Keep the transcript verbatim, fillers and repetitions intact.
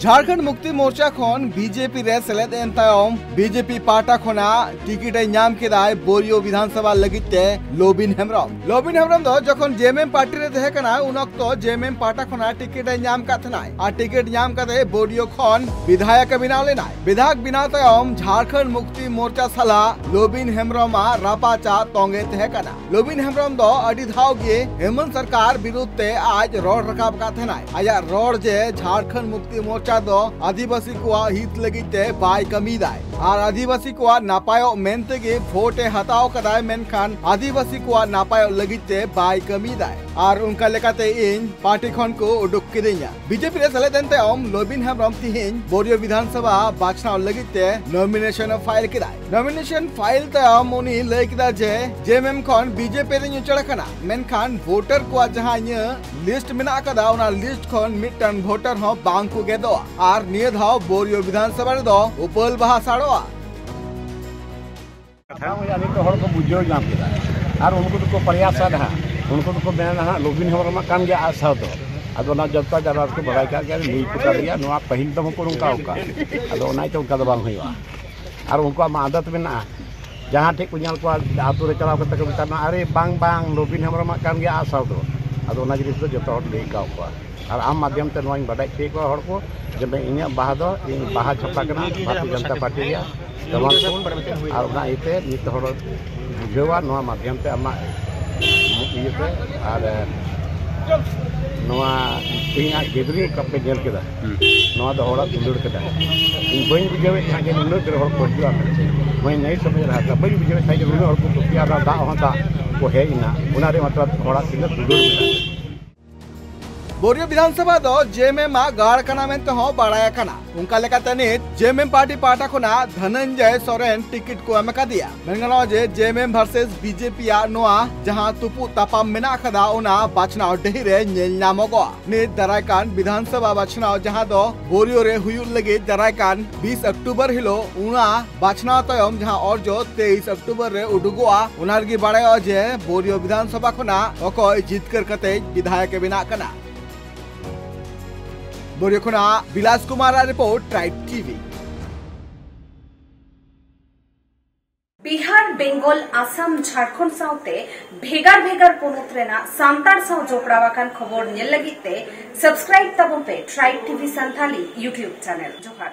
ᱡᱷᱟᱲᱠᱷᱚᱸᱰ ᱢᱩᱠᱛᱤ ᱢᱳᱨᱪᱟ ᱠᱷᱚᱱ ᱵᱤᱡᱮᱯᱤ ᱨᱮ ᱥᱮᱞᱮᱫ ᱮᱱ ᱛᱟᱭᱚᱢ ᱵᱤᱡᱮᱯᱤ ᱯᱟᱦᱴᱟ ᱠᱷᱚᱱᱟᱜ ᱴᱤᱠᱤᱴ ᱮ ᱧᱟᱢ ᱠᱮᱫᱟᱭ ᱵᱳᱨᱤᱭᱳ ᱵᱤᱫᱷᱟᱱᱥᱚᱵᱷᱟ ᱞᱟᱹᱜᱤᱫ ᱛᱮ ᱞᱚᱵᱤᱱ ᱦᱮᱢᱵᱨᱚᱢ᱾ ᱞᱚᱵᱤᱱ ᱦᱮᱢᱵᱨᱚᱢ ᱫᱚ ᱡᱚᱠᱷᱚᱱ ᱡᱮᱮᱢᱮᱢ ᱯᱟᱨᱴᱤ ᱨᱮ ᱛᱟᱦᱮᱸ ᱠᱟᱱᱟ, ᱩᱱ ᱚᱠᱛᱚ ᱡᱮᱮᱢᱮᱢ ᱯᱟᱦᱴᱟ ᱠᱷᱚᱱᱟᱜ ᱴᱤᱠᱤᱴ ᱮ ᱧᱟᱢ ᱠᱟᱫ ᱛᱟᱦᱮᱱᱟᱭ ᱟᱨ ᱴᱤᱠᱤᱴ ᱧᱟᱢ ᱠᱟᱛᱮ ᱵᱳᱨᱤᱭᱳ ᱠᱷᱚᱱ ᱵᱤᱫᱷᱟᱭᱚᱠ ᱮ ᱵᱮᱱᱟᱣ ᱞᱮᱱᱟᱭ᱾ ᱵᱤᱫᱷᱟᱭᱚᱠ ᱵᱮᱱᱟᱣ ᱛᱟᱭᱚᱢ ᱡᱷᱟᱲᱠᱷᱚᱸᱰ ᱢᱩᱠᱛᱤ ᱢᱳᱨᱪᱟ ᱥᱟᱞᱟᱜ ᱞᱚᱵᱤᱱ ᱦᱮᱢᱵᱨᱚᱢᱟᱜ ᱨᱟᱯᱟᱪᱟᱜ ᱛᱚᱸᱜᱮ ᱛᱟᱦᱮᱸ ᱠᱟᱱᱟ᱾ ᱞᱚᱵᱤᱱ ᱦᱮᱢᱵᱨᱚᱢ ᱫᱚ ᱟᱹᱰᱤ ᱫᱷᱟᱣ ᱜᱮ ᱦᱮᱢᱚᱱᱛ ᱥᱚᱨᱠᱟᱨ ᱵᱤᱨᱩᱫᱷ ᱛᱮ ᱟᱡ ᱨᱚᱲ ᱨᱟᱠᱟᱵ ᱟᱠᱟᱫ ᱛᱟᱦᱮᱱᱟᱭ᱾ ᱟᱡᱟᱜ ᱨᱚᱲ ᱡᱮ ᱡᱷᱟᱲᱠᱷᱚᱸᱰ ᱢᱩᱠᱛᱤ ᱢᱳᱨᱪᱟ ᱫᱚ ᱟᱹᱫᱤᱵᱟᱹᱥᱤ ᱠᱚᱣᱟᱜ ᱦᱤᱛ ᱞᱟᱹᱜᱤᱫ ᱛᱮ ᱵᱟᱭ ᱠᱟᱹᱢᱤᱭᱮᱫᱟᱭ ᱟᱨ ᱟᱹᱫᱤᱵᱟᱹᱥᱤ ᱠᱚᱣᱟᱜ ᱱᱟᱯᱟᱭᱚᱜ ᱢᱮᱱ ᱛᱮᱜᱮ ᱵᱷᱳᱴ ᱮ ᱦᱟᱛᱟᱣ ᱠᱟᱫᱟᱭ, ᱢᱮᱱᱠᱷᱟᱱ ᱟᱹᱫᱤᱵᱟᱹᱥᱤ ᱠᱚᱣᱟᱜ ᱱᱟᱯᱟᱭᱚᱜ ᱞᱟᱹᱜᱤᱫ ᱛᱮ ᱵᱟᱭ ᱠᱟᱹᱢᱤᱭᱮᱫᱟᱭ ᱟᱨ ᱚᱱᱠᱟ ᱞᱮᱠᱟᱛᱮ ᱤᱧ ᱯᱟᱨᱴᱤ ᱠᱷᱚᱱ ᱠᱚ ᱩᱰᱩᱠ ᱠᱤᱫᱤᱧᱟ᱾ ᱵᱤᱡᱮᱯᱤ ᱨᱮ ᱥᱮᱞᱮᱫ ᱮᱱ ᱛᱟᱭᱚᱢ ᱞᱚᱵᱤᱱ ᱦᱮᱢᱵᱨᱚᱢ ᱛᱤᱦᱤᱧ ᱵᱳᱨᱤᱭᱳ ᱵᱤᱫᱷᱟᱱᱥᱚᱵᱷᱟ ᱵᱟᱪᱷᱱᱟᱣ ᱞᱟᱹᱜᱤᱫ ᱛᱮ ᱱᱚᱢᱤᱱᱮᱥᱚᱱ ᱮ ᱯᱷᱟᱭᱤᱞ ᱠᱮᱫᱟᱭ᱾ ᱱᱚᱢᱤᱱᱮᱥᱚᱱ ᱯᱷᱟᱭᱤᱞ ᱛᱟᱭᱚᱢ ᱩᱱᱤ ᱞᱟᱹᱭ ᱠᱮᱫᱟ ᱡᱮ ᱡᱮᱮᱢᱮᱢ ᱠᱷᱚᱱ ᱵᱤᱡᱮᱯᱤ ᱨᱮᱧ ᱩᱪᱟᱹᱲ ᱟᱠᱟᱱᱟ, ᱢᱮᱱᱠᱷᱟᱱ ᱵᱷᱳᱴᱟᱨ ᱠᱚᱣᱟᱜ ᱡᱟᱦᱟᱸ ᱤᱧᱟᱹᱜ ᱞᱤᱥᱴ ᱢᱮᱱᱟᱜ ᱟᱠᱟᱫᱟ, ᱚᱱᱟ ᱞᱤᱥᱴ ᱠᱷᱚᱱ ᱢᱤᱫᱴᱟᱝ ᱵᱷᱳᱴᱟᱨ ᱦᱚᱸ ᱵᱟᱝ ᱠᱚ ᱜᱮᱫᱚᱜᱼᱟ ᱟᱨ ᱱᱤᱭᱟᱹ ᱫᱷᱟᱣ ᱵᱳᱨᱤᱭᱳ ᱵᱤᱫᱷᱟᱱᱥᱚᱵᱷᱟ ᱨᱮᱫᱚ ᱩᱯᱟᱹᱞ ᱵᱟᱦᱟ ᱥᱟᱲᱚᱜᱼᱟ᱾ ᱠᱟᱛᱷᱟ ᱦᱩᱭᱩᱜᱼᱟ, ᱱᱤᱛᱚᱜ ᱦᱚᱲ ᱠᱚ ᱵᱩᱡᱷᱟᱹᱣ ᱧᱟᱢ ᱠᱮᱫᱟ᱾ ᱟᱨ ᱩᱱᱠᱩ ᱫᱚᱠᱚ ᱯᱨᱚᱭᱟᱥᱟ ᱰᱟᱦᱟ, ᱩᱱᱠᱩ ᱫᱚᱠᱚ ᱢᱮᱱᱟ ᱦᱟᱸᱜ ᱞᱚᱵᱤᱱ ᱦᱮᱢᱵᱨᱚᱢᱟᱜ ᱠᱟᱱ ᱜᱮᱭᱟ ᱟᱜ ᱥᱟᱨ ᱫᱚ᱾ ᱟᱫᱚ ᱚᱱᱟ ᱡᱚᱱᱛᱟ ᱡᱟᱱᱟᱨ ᱠᱚ ᱵᱟᱲᱟᱭ ᱠᱟᱜ ᱜᱮᱭᱟ, ᱞᱟᱹᱭ ᱠᱚ ᱠᱟᱱ ᱜᱮᱭᱟ, ᱱᱚᱣᱟ ᱯᱟᱹᱦᱤᱞ ᱫᱚ ᱵᱟᱠᱚ ᱱᱚᱝᱠᱟ ᱟᱠᱟᱫ᱾ ᱟᱫᱚ ᱚᱱᱟ ᱤᱭᱟᱹᱛᱮ ᱚᱱᱠᱟ ᱫᱚ ᱵᱟᱝ ᱦᱩᱭᱩᱜᱼᱟ᱾ ᱟᱨ ᱩᱱᱠᱩᱣᱟᱜ ᱢᱟ ᱟᱫᱚᱛ ᱢᱮᱱᱟᱜᱼᱟ, ᱡᱟᱦᱟᱸ ᱴᱷᱮᱡ ᱠᱚ ᱧᱮᱞ ᱠᱚᱣᱟ ᱟᱹᱛᱩ ᱨᱮ ᱪᱟᱞᱟᱣ ᱠᱟᱛᱮ ᱠᱚ ᱢᱮᱛᱟᱜᱼᱟ, "ᱟᱨᱮ ᱵᱟᱝ ᱵᱟᱝ, ᱞᱚᱵᱤᱱ ᱦᱮᱢᱵᱨᱚᱢᱟᱜ ᱠᱟᱱ ᱜᱮᱭᱟ ᱟᱜ ᱥᱟᱨ ᱫᱚ᱾" ᱟᱫᱚ ᱚᱱᱟ ᱡᱤᱱᱤᱥ ᱫᱚ ᱡᱚᱛᱚ ᱦᱚᱲ ᱞᱟᱹᱭ ᱟᱠᱟᱣ ᱠᱚᱣᱟ᱾ ᱟᱨ ᱟᱢ ᱢᱟᱫᱽᱫᱷᱚᱢ ᱛᱮ ᱱᱚᱣᱟᱧ ᱵᱟᱰᱟᱭ ᱦᱚᱪᱚᱭᱮᱫ ᱠᱚᱣᱟ ᱦᱚᱲ ᱠᱚ ᱡᱮ ᱤᱧᱟᱹᱜ ᱵᱟᱦᱟ ᱫᱚ ᱤᱧ ᱵᱟᱦᱟ ᱪᱷᱟᱯᱟ ᱠᱟᱱᱟ ᱵᱷᱟᱨᱚᱛᱤᱭᱚ ᱡᱚᱱᱚᱛᱟ ᱯᱟᱨᱴᱤ ᱨᱮᱭᱟᱜ ᱠᱟᱢᱟᱞᱯᱩᱨ᱾ ᱟᱨ ᱚᱱᱟ ᱤᱭᱟᱹᱛᱮ ᱱᱤᱛ ᱦᱚᱲ ᱵᱩᱡᱷᱟᱹᱣᱟ ᱱᱚᱣᱟ ᱢᱟᱫᱽᱫᱷᱚᱢ ᱛᱮ ᱟᱢᱟᱜ ᱤᱭᱟᱹᱛᱮ᱾ ᱟᱨ ᱱᱚᱣᱟ ᱛᱮᱦᱮᱧᱟᱜ ᱜᱮᱫᱟᱨᱤᱝ ᱚᱠᱟ ᱯᱮ ᱧᱮᱞ ᱠᱮᱫᱟ, ᱱᱚᱣᱟ ᱫᱚ ᱦᱚᱲᱟᱜ ᱫᱩᱞᱟᱹᱲ ᱠᱟᱱᱟ᱾ ᱤᱧ ᱵᱟᱹᱧ ᱵᱩᱡᱷᱟᱹᱣᱮᱫ ᱛᱟᱦᱮᱸᱫ ᱡᱮ ᱱᱩᱱᱟᱹᱜ ᱰᱷᱮᱨ ᱦᱚᱲ ᱠᱚ ᱦᱤᱡᱩᱜᱼᱟ ᱢᱮᱱᱛᱮ᱾ ᱢᱟᱹᱭ ᱱᱟᱹᱭ ᱥᱚᱢᱚᱭ ᱨᱮ ᱦᱟᱛᱟᱣ ᱵᱟᱹᱧ ᱵᱩᱡᱷᱟᱹᱣᱮᱫ ᱛᱟᱦᱮᱸᱫ ᱡᱮ ᱱᱩᱱᱟᱹᱜ ᱦᱚᱲ ᱠᱚ ᱠᱩᱥᱤᱭᱟᱜᱼᱟ, ᱚᱱᱟ ᱫᱟᱜ ᱦᱚᱸ ᱫᱟᱜ ᱠᱚ ᱦᱮᱡ ᱮᱱᱟ, ᱚᱱᱟ ᱨᱮ ᱢᱟᱛᱨᱟᱛ ᱦᱚᱲᱟᱜ ᱛᱤᱱᱟᱹᱜ ᱫᱩᱞᱟᱹᱲ ᱢᱮᱱᱟᱜᱼᱟ᱾ ᱵᱳᱨᱤᱭᱳ ᱵᱤᱫᱷᱟᱱᱥᱚᱵᱷᱟ ᱫᱚ ᱡᱮᱮᱢᱮᱢ ᱟᱜ ᱜᱟᱲ ᱠᱟᱱᱟ ᱢᱮᱱᱛᱮ ᱦᱚᱸ ᱵᱟᱲᱟᱭ ᱟᱠᱟᱱᱟ᱾ ᱚᱱᱠᱟ ᱞᱮᱠᱟᱛᱮ ᱱᱤᱛ ᱡᱮᱮᱢᱮᱢ ᱯᱟᱨᱴᱤ ᱯᱟᱦᱴᱟ ᱠᱷᱚᱱᱟᱜ ᱫᱷᱚᱱᱚᱱᱡᱚᱭ ᱥᱚᱨᱮᱱ ᱴᱤᱠᱤᱴ ᱠᱚ ᱮᱢ ᱟᱠᱟᱫᱮᱭᱟ᱾ ᱢᱮᱱ ᱜᱟᱱᱚᱜᱼᱟ ᱡᱮ ᱡᱮᱮᱢᱮᱢ ᱵᱷᱟᱨᱥᱮᱥ ᱵᱤᱡᱮᱯᱤ ᱟᱜ ᱱᱚᱣᱟ ᱡᱟᱦᱟᱸ ᱛᱩᱯᱩᱜ ᱛᱟᱯᱟᱢ ᱢᱮᱱᱟᱜ ᱟᱠᱟᱫᱟ, ᱚᱱᱟ ᱵᱟᱪᱷᱱᱟᱣ ᱰᱟᱹᱦᱤ ᱨᱮ ᱧᱮᱞ ᱧᱟᱢᱚᱜᱚᱜᱼᱟ᱾ ᱱᱤᱛ ᱫᱟᱨᱟᱭ ᱠᱟᱱ ᱵᱤᱫᱷᱟᱱᱥᱚᱵᱷᱟ ᱵᱟᱪᱷᱱᱟᱣ ᱡᱟᱦᱟᱸ ᱫᱚ ᱵᱳᱨᱤᱭᱳ ᱨᱮ ᱦᱩᱭᱩᱜ ᱞᱟᱹᱜᱤᱫ ᱫᱟᱨᱟᱭ ᱠᱟᱱ ᱵᱤᱥ ᱚᱠᱴᱳᱵᱚᱨ ᱦᱤᱞᱳᱜ, ᱚᱱᱟ ᱵᱟᱪᱷᱱᱟᱣ ᱛᱟᱭᱚᱢ ᱡᱟᱦᱟᱸ ᱚᱨᱡᱚ ᱛᱮᱭᱤᱥ ᱚᱠᱴᱳᱵᱚᱨ ᱨᱮ ᱩᱰᱩᱠᱚᱜᱼᱟ, ᱚᱱᱟ ᱨᱮᱜᱮ ᱵᱟᱲᱟᱭᱚᱜᱼᱟ ᱡᱮ ᱵᱳᱨᱤᱭᱳ ᱵᱤᱫᱷᱟᱱᱥᱚᱵᱷᱟ ᱠᱷᱚᱱᱟᱜ ᱚᱠᱚᱭ ᱡᱤᱛᱠᱟᱹᱨ ᱠᱟᱛᱮ ᱵᱤᱫᱷᱟᱭᱚᱠ ᱮ ᱵᱮᱱᱟᱜ ᱠᱟᱱᱟ᱾ ᱵᱳᱨᱤᱭᱟ ᱠᱷᱚᱱᱟᱜ ᱵᱤᱞᱟᱥ ᱠᱩᱢᱟᱨ ᱟᱜ report, tribe TV. Bihar, Bengal, Assam, Jharkhand ᱥᱟᱶᱛᱮ ᱵᱷᱮᱜᱟᱨ ᱵᱷᱮᱜᱟᱨ ᱯᱚᱱᱚᱛ ᱨᱮᱱᱟᱜ ᱥᱟᱱᱛᱟᱲ ᱥᱟᱶ ᱡᱚᱯᱲᱟᱣ ᱟᱠᱟᱱ ᱠᱷᱚᱵᱚᱨ ᱧᱮᱞ ᱞᱟᱹᱜᱤᱫ ᱛᱮ subscribe ᱛᱟᱵᱚᱱ ᱯᱮ tribe TV Santali YouTube channel᱾ ᱡᱚᱦᱟᱨ᱾